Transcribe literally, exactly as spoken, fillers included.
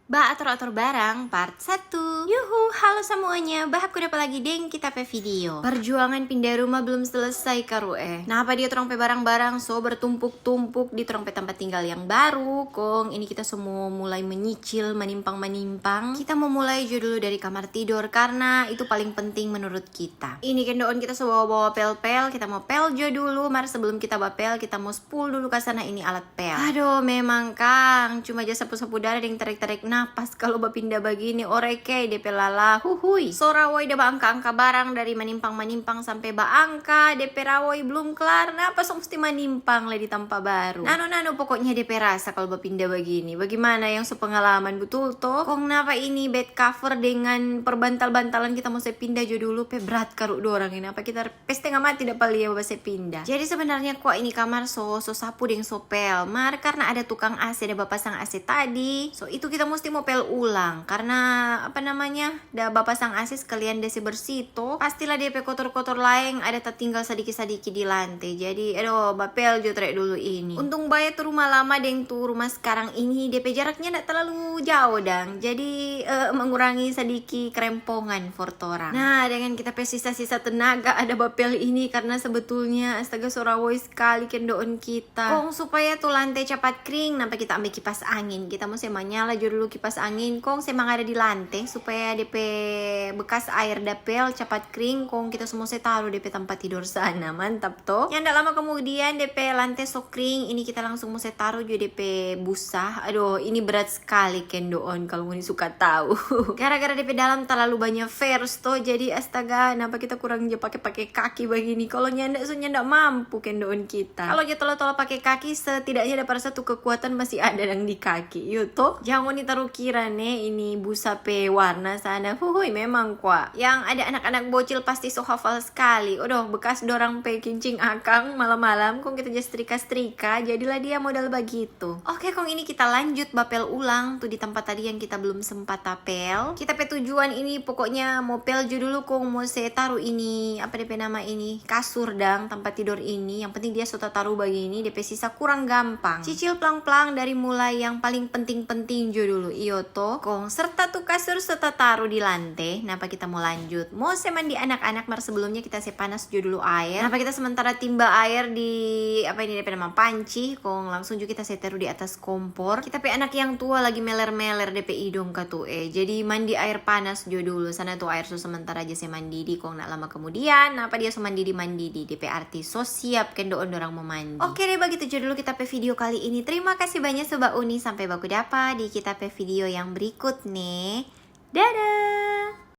Ba ator-ator barang part satu. Yuhu, halo semuanya, bahaku dapa lagi deng kita pe video. Perjuangan pindah rumah belum selesai karu eh. Napa dia torang pe barang-barang so bertumpuk-tumpuk di torang pe tampa tinggal yang baru. Kong ini kita so mo mulai menyicil, manimpang-manimpang. Kita mo mulai jo dulu dari kamar tidor karna itu paling penting menurut kita. Ini kendoon kita so bawa-bawa pel-pel, kita mo pel jo dulu. Mar sebelum kita bapel, kita mo spul dulu ka sana ini alat pel. Aduh, memang kang, cuma ja sapu-sapu dada deng tarik-tarik napas. Kalu bapinda bagini, oreke depe lala, huhui. So rawoi da baangka-angka barang dari manimpang-manimpang sampe baangka, depe rawoi blum klar, napa so musti manimpang lei di tampa baru. Nano-nano, pokoknya depe rasa kalu bapinda bagini. Bagimana yang so pengalaman, butul to? Kong napa ini bed cover dengan perbantal-bantalan kita mo se pinda jo dulu, pe brat karu dorang ini. Apa kita pe stenga mati dapa lia ba se pinda. Jadi sebenarnya kwa ini kamar so, so sapu deng so pel. Mar karna ada tukang A C da bapasang A C tadi, so itu kita musti mo pel ulang. Karna apa namanya, da bapasang A C sekalian da se bersih to. Pastilah depe kotor-kotor laeng ada tatinggal sadiki-sadiki di lante. Jadi aduh, bapel jo trek dulu ini. Untung bae tu rumah lama deng tu rumah skarang ini depe jaraknya nda talalu jao dang. Jadi eh, mengurangi sadiki kerempongan for torang. Nah, dengan kita pe sisa-sisa tenaga ada bapel ini karna sebetulnya astaga so rawoi skali kendoon kita. Kong supaya tu lante capat kring, napa kita ambe kipas angin. Kita mo se manyala jo dulu kipas angin, kong se mangada di lante supaya depe bekas aer da pel capat kring, kong kita so mo se taru depe tampa tidor sana. Mantap to. Nyanda lama kemudian depe lante so kring, ini kita langsung mo se taru jo depe busa. Aduh, ini berat skali kendoon kalu ngoni suka tau. Gara-gara depe dalam talalu banya fers to, jadi astaga, napa kita kurang ja pake-pake kaki bagini. Kalu nyanda so nyanda mampu kendoon kita. Kalu ja tolo-tolo pake kaki, setidaknya dapa rasa tu kekuatan masih ada dang di kaki, iyo to? Jang ngoni taru kira ne, ini busa pe warna sana. Huhui, memang kwa. Yang ada anak-anak bocil pasti so hafal skali. Odoh, bekas dorang pe kincing akang malam-malam, kong kita ja strika-strika, jadilah dia model bagitu. Oke, kong ini kita lanjut bapel ulang tu di tampa tadi yang kita belum sempat tapel. Kita pe tujuan ini pokoknya mo pel jo dulu, kong mo se taru ini, apa depe nama ini, kasur dang, tampa tidor ini. Yang penting dia so tataru bagini, depe sisa kurang gampang. Cicil plang-plang dari mulai yang paling penting-penting jo dulu, iyo to. Kong serta tu kasur so tataru di lante, napa kita mo lanjut. Mo se mandi anak-anak, mar sebelumnya kita se panas jo dulu aer. Napa kita sementara timba aer di, apa ini depe nama, panci, kong langsung jo kita se taru di atas kompor. Kita pe anak yang tua lagi meler-meler depe idong katu eh. Jadi mandi aer panas jo dulu. Sana tu aer so sementara ja se mandidi, kong nda lama kemudian, napa dia so mandidi-mandidi. Depe arti so siap kendoon dorang mo mandi. Oke deh, bagitu jo dulu kita pe video kali ini. Terima kasih banyak Sobat Uni. Sampai baku dapa di kita pe video yang berikut ne. Dadah!